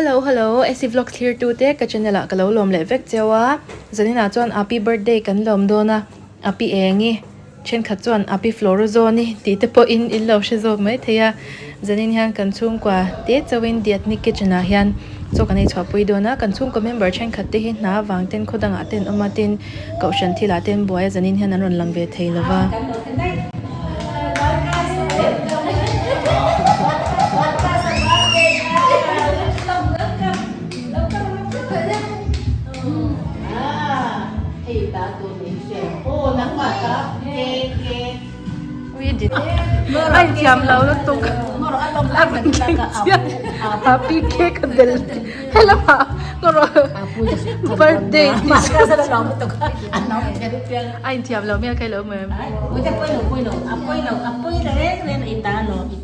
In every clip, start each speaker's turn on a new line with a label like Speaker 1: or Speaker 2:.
Speaker 1: Hello hello Essie vlog thlir tu te ka channel ah ka lo lawm leh vek cheu a zanin ah chuan Api birthday kan lawm dawn a Api Engi thenkhat chuan Api Florazone tih te pawh in in lo hre zawk mai thei a zanin hian kan chhungkua te chauh in The Ethnic Kitchen ah hian chaw kan ei chhuah pui dawn a kan chhungkaw member thenkhat te hi hna avang ten khaw dangah te an awm a tin Kohhran thilah te an buai a zanin hian an rawn lang ve thei lo va. A inthiam lo lutuk a rawn thleng chiah happy cake a bel helamah birthday tih chu a inthiam lo hmel kha ilo hmu em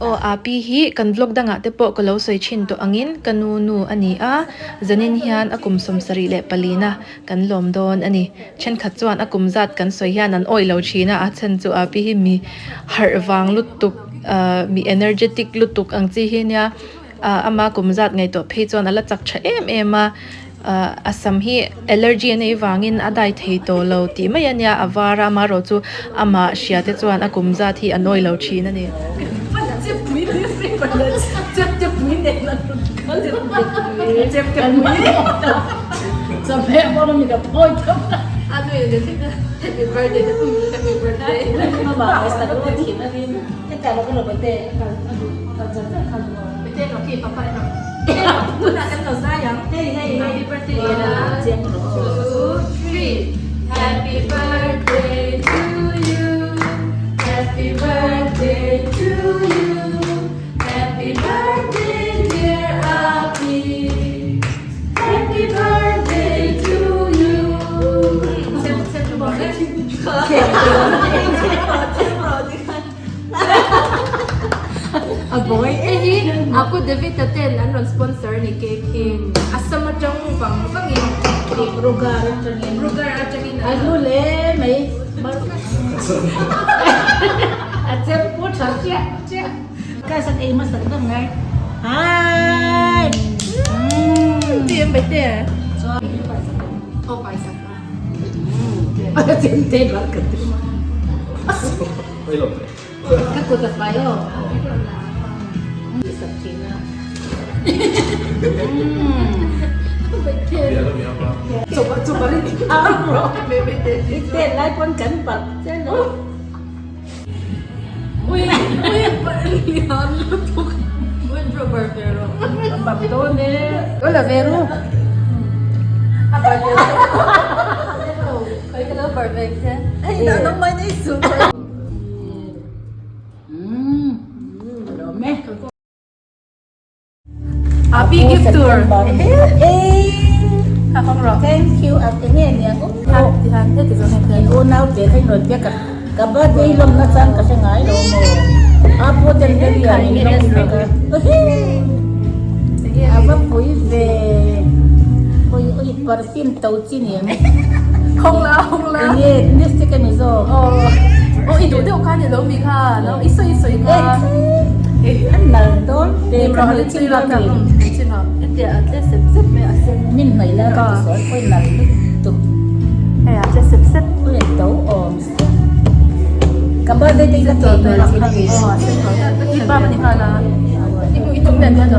Speaker 1: aw api hi kan vlog dangah te pawh ka lo sawi thin tawh angin ka nu nu a ni a zanin hian a kum 74 na kan lawm dawn a ni thenkhat chuan a kum zat kan sawi hian an awih lo thin a a chhan chu api hi mi harh vang lutuk ahh mi energetic lutuk ang chi hi nia. Ah ama kum zat ngaihtuah phei chuan a la chak tha em em a ah a sam hi allergy a neih vangin a dai thei tawh lo tih mai a nia a var a amaherawh chu amah hria te chuan a kum zat hi a nawi lo thin a ni. A buai e hi Apu David a ten an rawn sponsor a ni cake hi a sam atang vang vangin
Speaker 2: Rugar atangin
Speaker 1: Rugar atangin
Speaker 2: a hlu hle mai a chem pu tha chiah chiah ka sak ei hmasa tak ngai hai
Speaker 1: ti em bai te aw pai sak
Speaker 2: a chem te bar ka ti Ka kut a fai aw. Sak thin a. I tet lai pawn kan palh che lo.
Speaker 1: Ui ui lian lutuk.
Speaker 2: Bak dawn e. Ka la ve ru.
Speaker 1: A bar ve Ka lo bar ve che. Hei dah nang mai nei su. Happy gift tur. Ha hong ro.
Speaker 2: Thank you a te nge niang u.
Speaker 1: Ha ti han he ti zo he te.
Speaker 2: U nau te khain rot pek ka birthday lom na chang ka hre ngai lo mo. A pu ten te lian in lom na ka. A va pui ve. Oi oi perfume to chi niang.
Speaker 1: Hong la hong la.
Speaker 2: Enge lipstick a ni zawk.
Speaker 1: Aw aw i duh deuh kha ni lo mi kha lo i sawi sawi kha.
Speaker 2: An nal dawn te ka hmu chin lo ni.
Speaker 1: Chin ha. Hetia a tle sep sep mai a sen.
Speaker 2: Min hnaih la ka ti sawi pawhin nal lutuk.
Speaker 1: Hei a tle sep sep.
Speaker 2: Ui to awm se. Ka birthday te i la thei hmel chin a ni.
Speaker 1: I pa ma ni nghal a. I hmu i tum nen hian lo.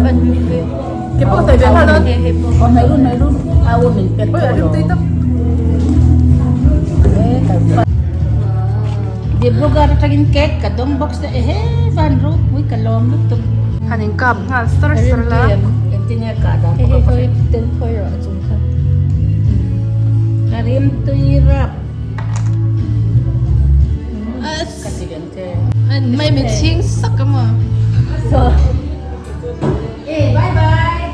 Speaker 1: Ke pawh sawi ve nghal a.
Speaker 2: Aw hnaih ru hnaih ru. A u min pek tawh lo. Dibrugarh atangin cake ka dawng bawk se ehe van ropui ka lawm lutuk.
Speaker 1: Han in kap nghal sar sar la.
Speaker 2: Engtin nge kah dan pawh ka hre.
Speaker 1: Tel phawi rawh a chung kha.
Speaker 2: Ka rim tui rap. Ka ti veng che.
Speaker 1: Mai mi chhing sak a maw.
Speaker 2: Hey, bye bye.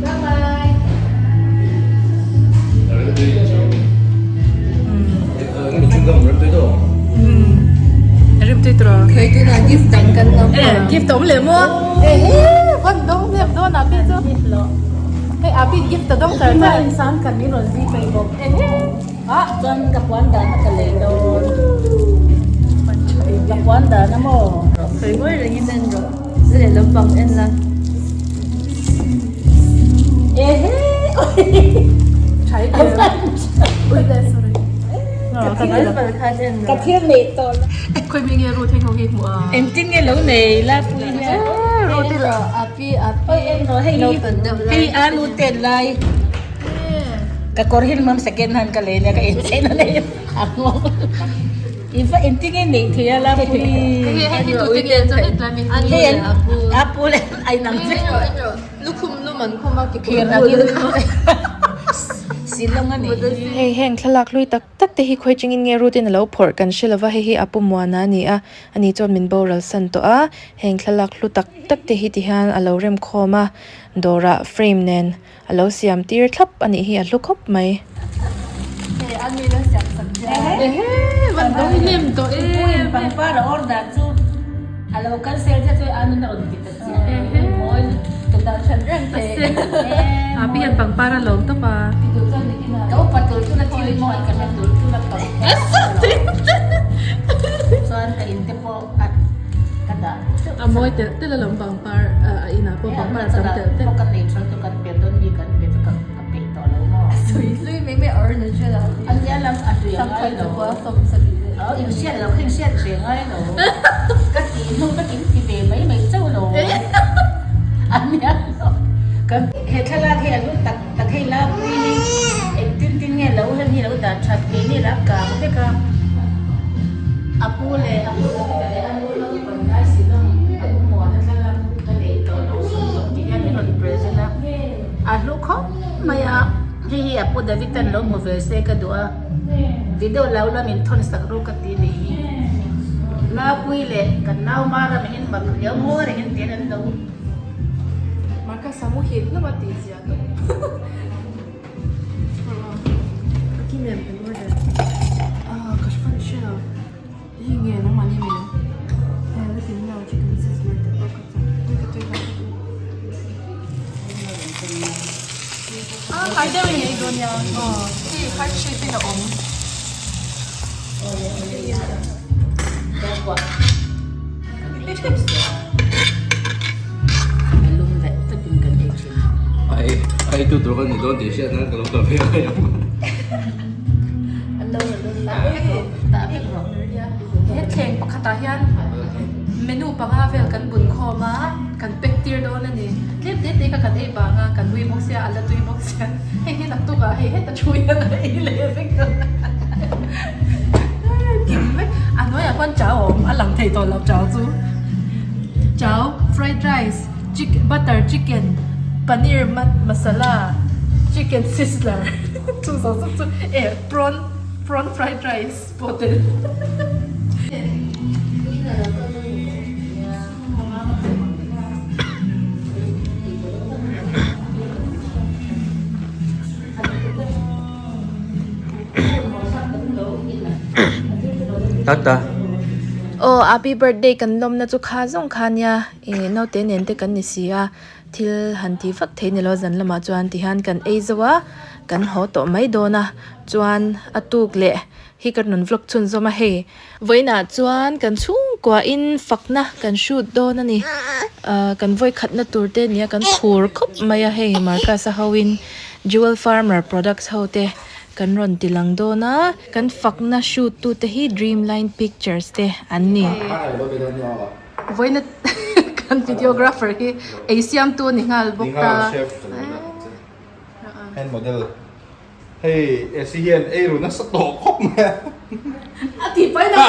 Speaker 2: Bye bye.
Speaker 1: Rim tui tro.
Speaker 2: Gift dang kan lo.
Speaker 1: Gift om le mo. Van dong nep don api chu. Hei api gift ta dong tar
Speaker 2: tar. Insan kan ni ron zi pei bok. Ah, chuan ka puan dan a ka lei dawn. Ka puan dan a maw.
Speaker 1: Khoi ngoi reng in en ro. Zile lampang en la.
Speaker 2: Ehe! Ka thil neih tawh lo.
Speaker 1: Khawi mi nge Ruth hei ho hi hmuh a?
Speaker 2: Engtin nge lo nei la pui hian?
Speaker 1: Ruth i lo.
Speaker 2: Api api. Oi en rawh hei hi hei alu ten lai. Ka kawr hi mam second hand ka lei nia ka inchei na nei a nghawk. I va engtin nge neih thei a la pui.
Speaker 1: Hei hei tu te nge chuan hetlai min
Speaker 2: Hei an apu leh ai nang che.
Speaker 1: Lukhum lum an khum a
Speaker 2: kekawr bul Shillong a nih hi.
Speaker 1: Hei heng thlalak hlui tak tak te hi khawi chingin nge route in a lo phawrh kan hre lova hei hi a pu muana a ni a ani chuan min boral san tawh a heng thlalak hlu tak tak te hi tihian a lo rem khawm a dawrah frame nen a lo siam tir thlap a nih hi a hlu khawp mai. A mawi telh telh alawm pangpar a inah pawh pangpar a tam telh telh.
Speaker 2: A hlu khawp mai a, hei hi a pu David an lo hmu ve se ka duh a, video lo la min thawn sak ru ka ti nih hi. Naupui leh kan nau mara min in mak riau maw reng in tian an lo.
Speaker 1: Marcus a muhil hlauh a tih zia tawp. Ka ki nem kan order. Ah ka hre fan hre lo. Hei nge nangmah ni mi? Hei la tin lo chicken sizzler te pawh ka chak. Tui ka tui ka tui. Ah har deuh in ei dawn nia. Aw hei heart shape in a awm.
Speaker 3: Ai tu tur ka ni dawn tih hriat nan ka lo ta ve mai ang.
Speaker 1: He thleng pakhatah hian menu panga vel kan bun khawm a, kan pack tir dawn a ni. Tlem te te kha kan ei vang a, kan ui bawk sia, a la tui bawk sia. Hei hi naktuk ah hei heta thu hian a ei leh vek dawn a. Kim vek, a hnuaiah khuan chau a awm, a lang thei tawh lo chau chu. Chau, fried rice, chick butter chicken, paneer masala, chicken sizzler chu zawng zawng chu eh prawn prawn fried rice pawh tel.
Speaker 3: Tata.
Speaker 1: Aw happy birthday kan lawmna chu kha zawng kha nia ih naute nen te kan ni si a thil han ti vak thei ni lo zan lamah chuan tihian kan ei zo a kan haw tawh mai dawn a chuan a tuk leh hi ka rawn vlog chhunzawm a hei vawiinah chuan kan chhungkua in fakna kan shoot dawn a ni ah kan vawikhatna tur te nia kan phur khawp mai a hei Marcus a ho in Jewel farmer products ho te kan rawn ti lang dawn a kan fakna shoot tu te hi Dreamline pictures te an ni. Vawiina kan videographer hi ei siam tu a ni nghal bawk ta.
Speaker 3: Hand model. Hei Esi hian ei ru nasa tawh khawp mai a.
Speaker 1: A tih pai na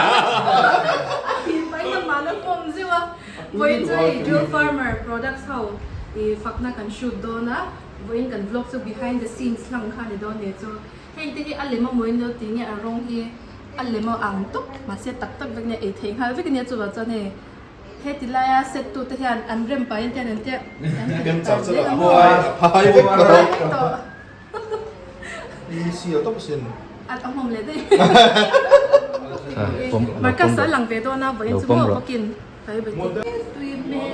Speaker 1: a tih pai na mahna pawm zeuh a. Vawiin chu hei Jewel Farmer products ho i fakna kan shoot dawn a. Vawiin kan vlog chu behind the scenes hlang kha ni dawn nia chu. Heng te hi a lem a mawi lo tih nge a rawng hi a lem a ang tawp mahse tak tak vek nia ei theih nghal vek ania chuvang chuan hei heti laia set tu te hian an rem pahin te hian an tia an ti zel a maw.
Speaker 3: A phai vek tawh. I sial tawp sin.
Speaker 1: A awm leh daih. Marcus a lang ve dawn a vawiin chu maw bawkin pai bai tih. Tui hmel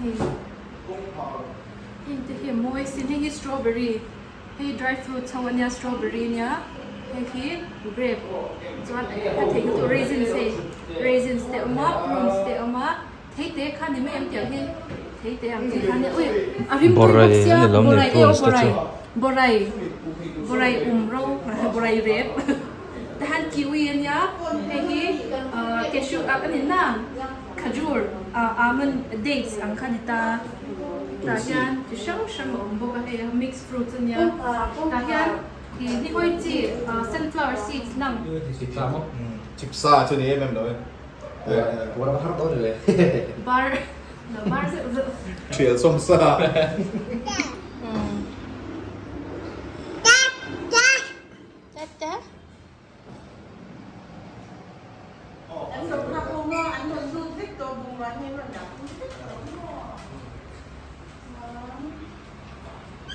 Speaker 1: hei heng te hi a mawi sin heng hi strawberry hei dry fruits ho ania strawberry ania heng hi grape chuan a theih hi chu raisins hei raisins te a awm a prunes te a awm a thei te kha ni mai em tiang hi. Thei te ang chi kha nia ui a rim tui bawk sia borai e aw borai borai borai um ro borai rep tahan kiwi ania hei hi cashew a ni na khajur almond dates ang kha ni ta tah hian chi hrang hrang a awm bawk a hei mix fruits ania tah hian ih nihawi chi sunflower seeds lang
Speaker 3: Chipsa chu ni em em lo e.
Speaker 1: Bar
Speaker 3: Thial sawm sa.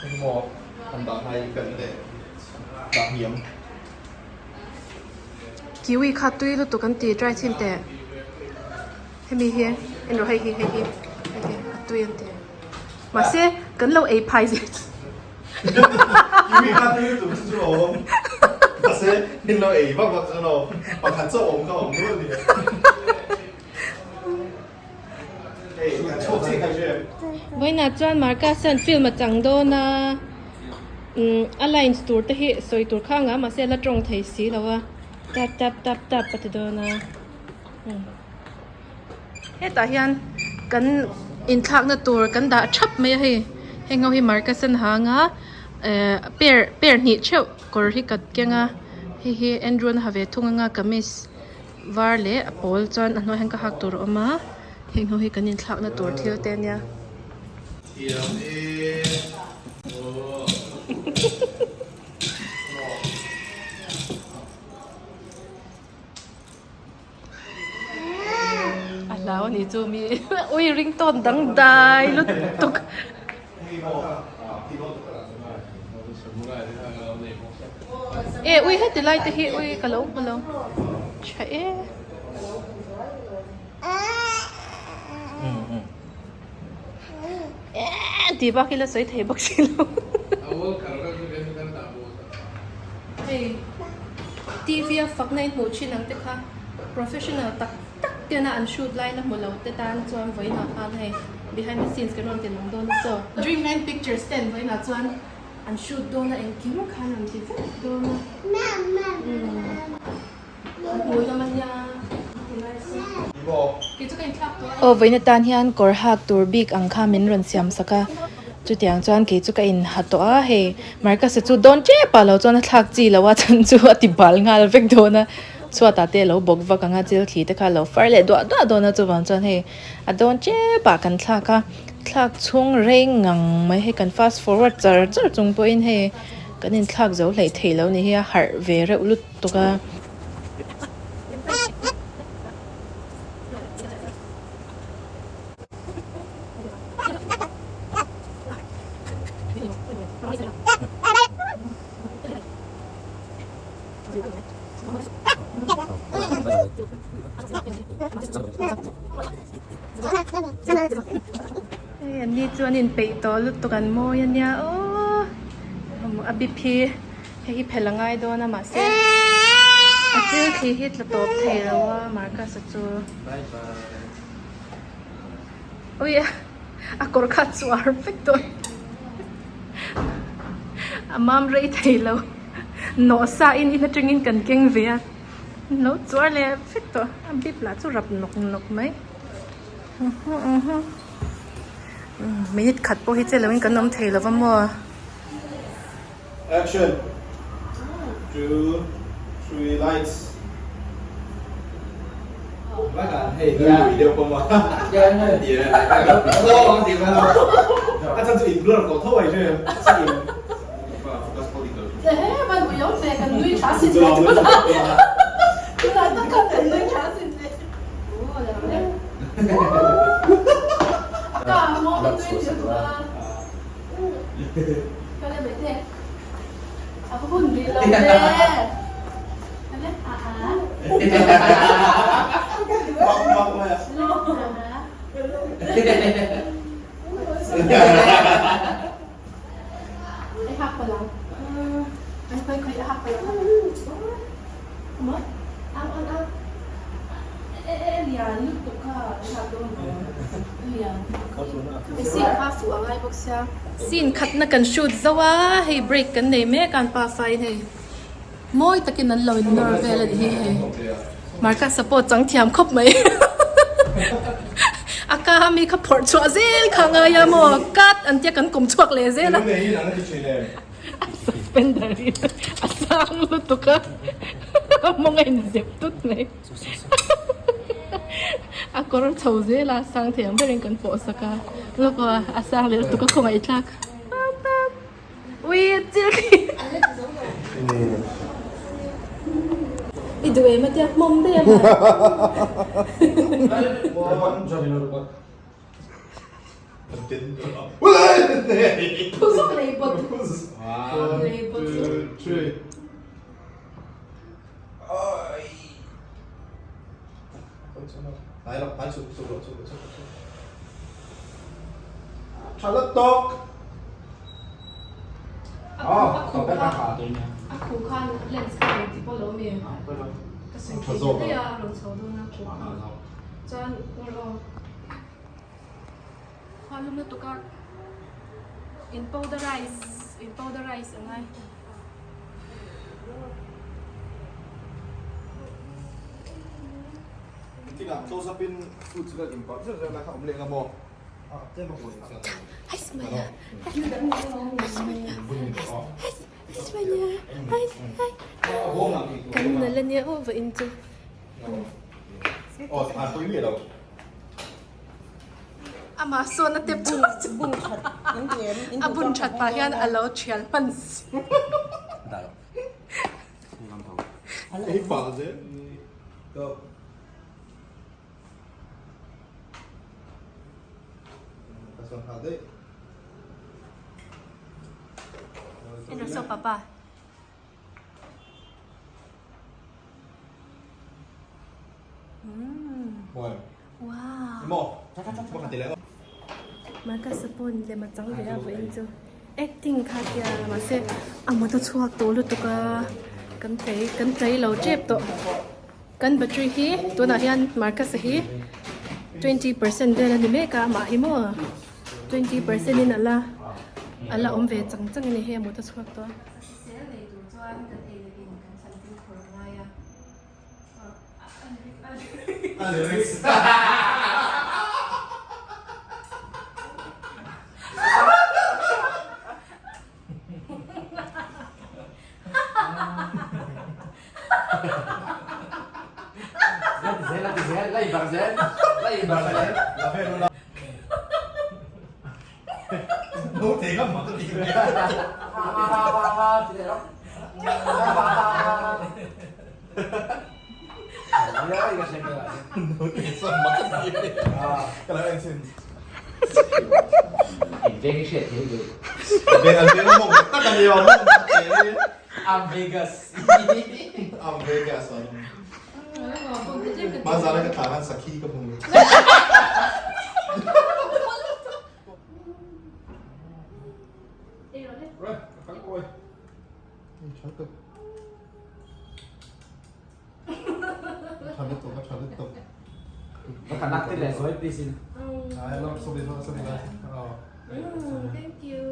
Speaker 3: Engmaw an dah hai kan leh dah hniam.
Speaker 1: Kiwi kha tui lutuk an ti try chhin teh. Hemi hi en rawh hei hi hei hi hei hi a tui an ti mahse kan lo ei phai zel
Speaker 3: Kiwi kha tui lutuk chu chu a awm mahse min lo ei vak vak chuan aw pakhat chauh awm kha awm nual nia hei kan chhuak chiah kha i hria em?
Speaker 1: Vawiinah chuan Marcus hian film a chang dawn a umm a lines tur te hi sawi tur kha anga mahse a la tawng thei si lo a tap tap tap tap a ti dawn a. Hetah hian kan inthlakna tur kan dah thap mai a hei heng ho hi marcus an hang a ehh pair pair hnih theuh kawr hi ka keng a hei hi Andrew an ha ve thung anga kamis var leh a pawl chuan a hnuaiah hian ka hak tur a awm a heng ho hi kan inthlakna tur thil te ania. A hlau a nih chu mi ui ringtone dangdai lutuk. E ui heti lai te hi ui ka lo hmu lo tha e. Tih bak hi la sawi thei bawk si lo. Hei TV a fakna in hmuh thin ang te kha professional tak tak tena an shoot lai la hmu lo te tan chuan vawiinah khan hei behind the scenes kan rawn ti lang dawn a saw. Dreamland Pictures ten vawiinah chuan an shoot dawn a engkim khan an ti vek dawn a. Aw vawiin atan hian kawr hak tur bik ang kha min rawn siam sak a chutiang chuan kei chu ka in ha tawh a hei Marcus-a chu dawn tep ah lo chuan a thlak chi lo a chhan chu a ti bal nghal vek dawn a chhuat ah te a lo bawk vak ang a chil thli te kha a lo far leh duah duah dawn a chuvang chuan hei a dawn tep ah kan thlak a thlak chhung rei ngang mai hei kan fast forward char char chung pawhin hei kan inthlak zo hleih theih lo ni hi a harh ve reuh lut tuk a. Hei an ni chu an inpeih tawh lutuk an mawi ania aww a bip hi. Hei hi phelh a ngai dawn a mahse a thil thli hi tla tawp thei lo a Marcus-a chu ui a kawr kha a chuar vek dawn a mam rei thei lo nawh sa in in atangin kan keng ve a lo chuar leh vek tawh a bip lah chu rap nawk nawk mai minute khat pawh hi che lo in kan awm thei lo va maw.
Speaker 3: Action! Two, three, lights.
Speaker 1: bawk sia. Scene khatna kan shoot zo a, hei break kan nei mek a an pafa in hei mawi takin an lo in nawr vel a ni hi hei. Marcus a pawh chang thiam khawp mai. A ka a mi kha phawrh chhuah zel kha a ngai a maw cut an tia kan kawm chhuak leh zel a. A suspender hi a sang lutuk a, a mawng a inzep tut mai. A kawr chho zel a, sang thei ang berin kan pawh sak a, lawk aw a sang leh lutuk a khawngaihthlak. Ui a chil khi. I duh em a tia hmawm daih a A khu khan lens kha rawn ti pawh lo mi ka sawi thei daih a rawn chho dawn a khu kha chuan aw. Khua lum lutuk a in powderize in powderize a ngai.
Speaker 3: Meeting ah close up in food chu kan in pah zeuh zeuh lai kha awm leh nga maw?
Speaker 1: Kan nalh ania aw va in chu. Amah sawn a tep chhuak chu a bun that pah hian a lo thial hman si. Papa. Marcus a pawn lem a chang ve a vawiin chu acting kha tia mahse a mut a chhuak tawh lutuk a kan tlei kan tlei lo tep tawh kan battery hi tunah hian Marcus a hi 20% vel a ni mek a amah hi maw 20% in ala ala awm ve chang chang a ni hei a mut a chhuak tawh a. Hrisel nei tur chuan kan ei leh in kan thlan fim khawr a ngai a.
Speaker 3: A lyrics.
Speaker 1: Thank you.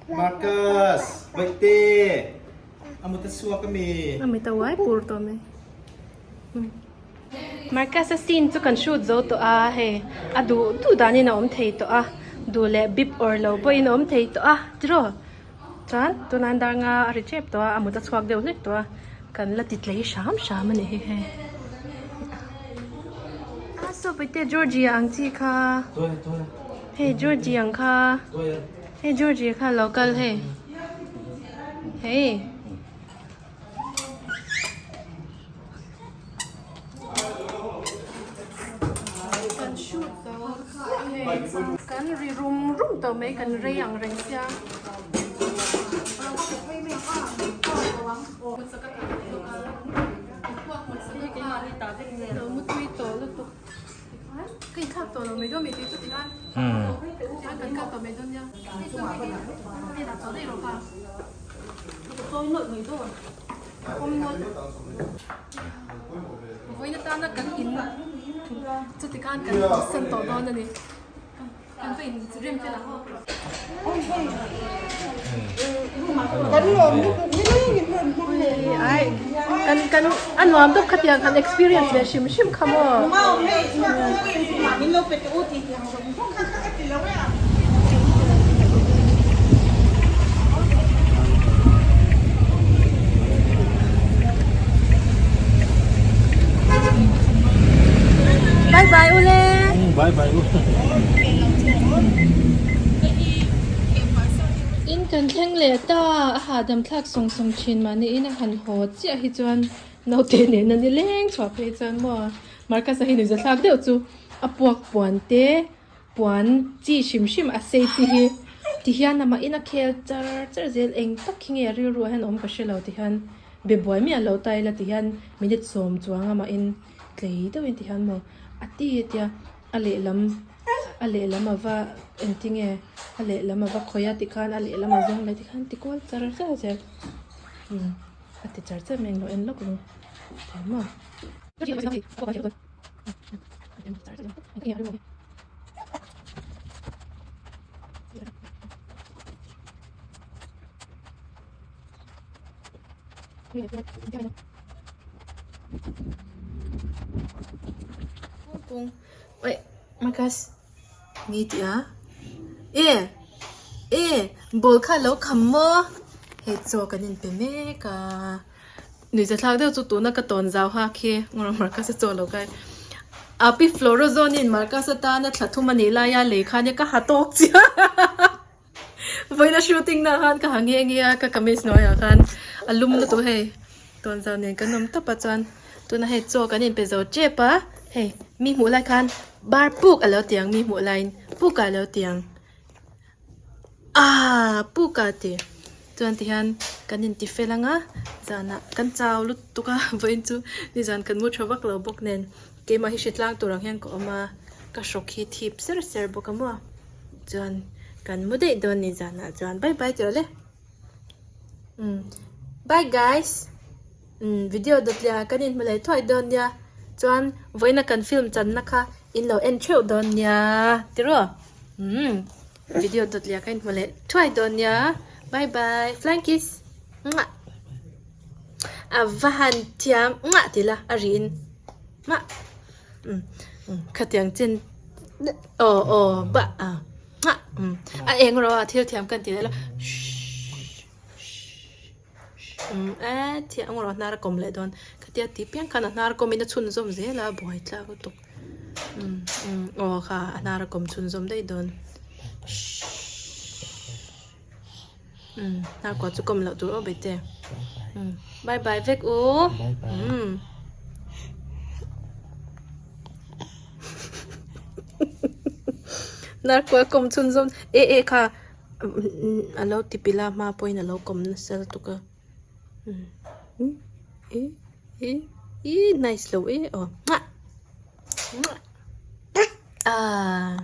Speaker 3: Marcus, baihte, a mut a chhuak a mi?
Speaker 1: A mit a uai pur tawh mai. Marcus a scene chu kan shoot zo tawh a, hei a duh duh danin a awm thei tawh a, duh leh bip awr lo pawhin a awm thei tawh a tiraw? Chuan tunah an dar nga a ri tep tawh a, a mut a chhuak deuh hlek tawh a, kan la ti tlei hram hram a ni hi hei. A saw paite Georgie ang chi kha, hei Georgie ang kha, hei Georgie kha a lo kal hei, hei. Kan shoot zo hei kan ri rum rum tawh mai kan rei ang reng sia. tawh mai dawn mi tih chu tihian tihian kan kal tawh mai dawn nia hei chuan hei hi hei dah chawh daih rawh kha ka chawi nawlh mai dawn ka pawm nawlh vawiin atana kan in chuti khan kan san tawh dawn a ni. A nuam deuh khatiang kan experience ve hrim hrim kha maw. Bye bye ule.
Speaker 3: Bye bye u.
Speaker 1: In kan thleng leh ta a hahdam thlak sawng sawng thin mahni in a han haw chiah hi chuan naute nen a ni leng chhuah phei chuan maw Marcus-a hi nuihza thlak deuh chu a puak puan te puan chi hrim hrim a sei chi hi ti hian amah in a khel char char zel eng tak hi nge a rilru ah hian awm ka hre lo ti hian be buai miah lo ta ila ti hian minute sawm chuang amah in tlei deuh in ti hian maw a ti a tia a lehlam a lehlam a va engtinge a lehlam a va khawih a tikhan a lehlam a zawng leh tikhan ti kual char char zel umm a ti char char mai a englo en lawk lo ti maw. Oi Marcus nge tih a e e ball kha alo kham maw hei chaw kan inpe mek a nuihza thlak deuh chu tuna ka tawn zau ha khi Marcus a chaw lo kai a pi Florazone in Marcus atana thla thum a nih laia lei khan ka ha tawk chiah. Vawiina shooting na khan ka ha nghe nghe a ka kamis hnuaiah khan a lum lutuk hei tawn zau nen kan awm tawp a chuan tuna hei chaw kan inpe zo tep a hei mi hmuh lai khan bar puk a lo ti ang mi hmuh laiin puk ah a lo ti ang aaa puk ah ti chuan tihian kan inti fel ang a zanah kan chau lutuk a vawiin chu nizan kan mu tha vak lo bawk nen keimah hi hritlang tur ang hian ka awm a ka hrawk hi thip ser ser bawk a maw. Chuan kan mu daih dawn ni zanah chuan bye bye tih le umm bye guys umm video dawt leh ah kan inhmu leh thuai dawn nia chuan vawiina kan film channa kha in lo en theuh dawn nia tiraw umm video dawt leh ah kan inhmu leh thuai dawn nia bye bye flying kiss muah a va han thiam muah tih la a ri in muah. Khatiang chin aw aw bah a a eng rawh a thil thiam kan tih leh la a thiam rawh a hnar a kawm leh dawn khatia tih piang khan a hnar kawmin a chhunzawm zel a buai tlak lutuk aw kha a hnar a kawm chhunzawm daih dawn hnar kuah chu kawm loh tur aw bete bye bye vek u hnar kuah kawm chhunzawm e e kha a lo ti pila hma pawhin a lo kawm nasa lutuk a e e e nice lo e aw ah.